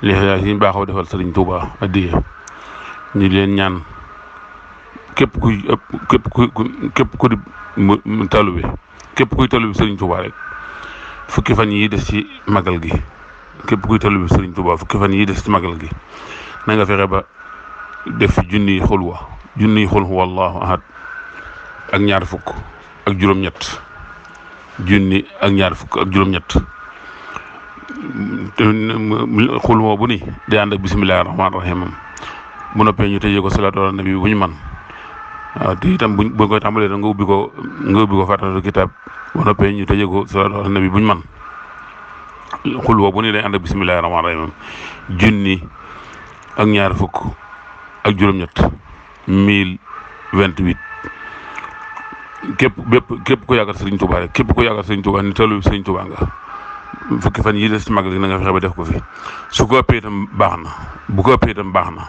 li ñu baaxoo defal Sëriñ Tuuba addiye ñu leen ñaan képp kuy di taalibe képp kuy taalibe Sëriñ Tuuba rek fukki fan yi des ci magal gi képp kuy taalibe Sëriñ Tuuba fukki fan yi des ci magal gi na nga fexe ba def fi junniy xul huwa allahu ahad ak ñaar fukk ak juróom-ñett junni ak ñaar fukk ak juróom-ñett xul huwa bu ni day ànd ak bisimillahi rahmaani rahim bu noppee ñu tëjee ko salaatu ala nabi bu ñu man waaw te itam buñ koy tàmbalee da nga ubbi ko fàttaliku kitaab bu noppee ñu tëjee ko salaatu ala nabi bu ñu man xul huwa bu ni day ànd ak bisimillahi rahmaani rahim junni ak ñaar fukk ak juróom-ñett 1028 képp ku yaakaar Sëriñ Tuuba rek képp ku yaakaar Sëriñ Tuuba ni taalibe Sëriñ Tuuba nga fukki fan yi des ci magal gi na nga fexe ba def ko fi su ko ëppee itam baax na bu ko ëppee itam baax na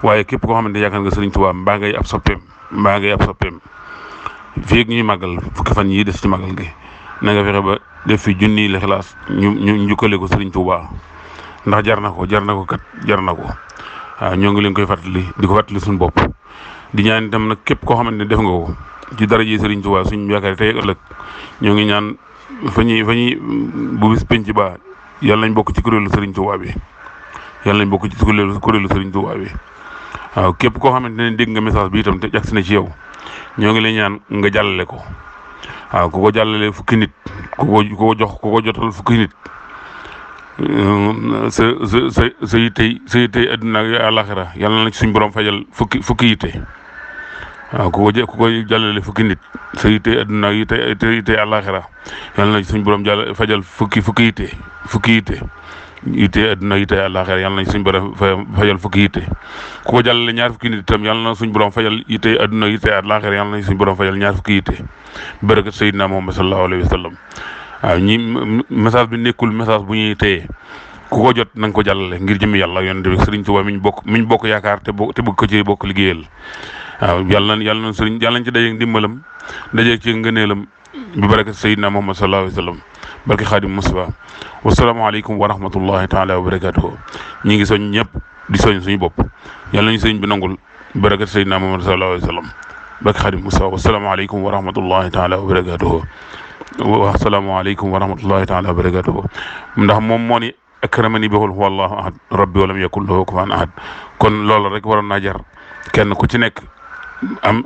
waaye képp koo xamante ne yaakaar nga Sëriñ Tuuba mbaa ngay ab soppeem fii ak ñuy magal fukki fan yi des ci magal gi na nga fexe ba def fi junniy Lixlaas ñu njukkale ko Sëriñ Tuuba ndax jar na ko waaw ñoo ngi leen koy fàttali di ko fàttali suñu bopp di ñaan itam nag képp koo xamante ne def nga ko ci dara ji Sëriñ Tuuba suñu yaakaar tey ëllëg ñoo ngi ñaan fa ñuy bu bis penc ba yàlla nañ bokk ci kuréelu Sëriñ Tuuba bi waaw képp koo xamante ne dégg nga message bi itam te jagsi na ci yow ñoo ngi lay ñaan nga jàllale ko waaw ku ko jàllale fukki nit ku ko jotal fukki nit sa yittey adduna ak àlaxira yàlla na ci suñ borom fajal fukki yitte waaw ku ko jàllale fukki nit sa yittey adduna ak yittey àlaxira yàlla na ci suñ borom fajal fukki yitte adduna yitte àllaaxira yàlla nañ suñ borom fajal fukki yitte ku ko jàllale ñaar fukki nit itam yàlla na suñ borom fajal yitte adduna yitte àllaaxira yàlla nañ suñ borom fajal ñaar fukki yitte barakat Seydina Muhammad sallallahu alayhi wa sallam waaw message bi nekkul message bu ñuy téye ku ko jot na nga ko jàllale ngir jëmi yàlla yonent bi Sëriñ Tuuba miñ bokk yaakaar te bëgg ko ci bokk liggéeyal waaw yàlla nañ ci dajeeg ndimbalam dajeeg ci ngëneelam bi barakat Seydina Muhammad sallallahu alayhi wa sallam barke Xaadim Mustafa wasalaamaaleykum wa rahmatullahi taala wa barakatuhu ñi ngi soñ ñëpp di soñ suñu bopp yàlla nañu sëriñ bi nangul barakat Seydina Muhammad sallallahu alayhi wa sallam barke Xaadim Mustafa wasalaamaaleykum wa rahmatullahi taala wa barakatuhu wasalaamaaleykum wa rahmatullahi taala wa barakatuhu ndax moom moo ni akramani bi qul huwa allahu ahad rabbi walam yakun lahu kufuwan ahad kon loolu rek waroon naa jar kenn ku ci nekk am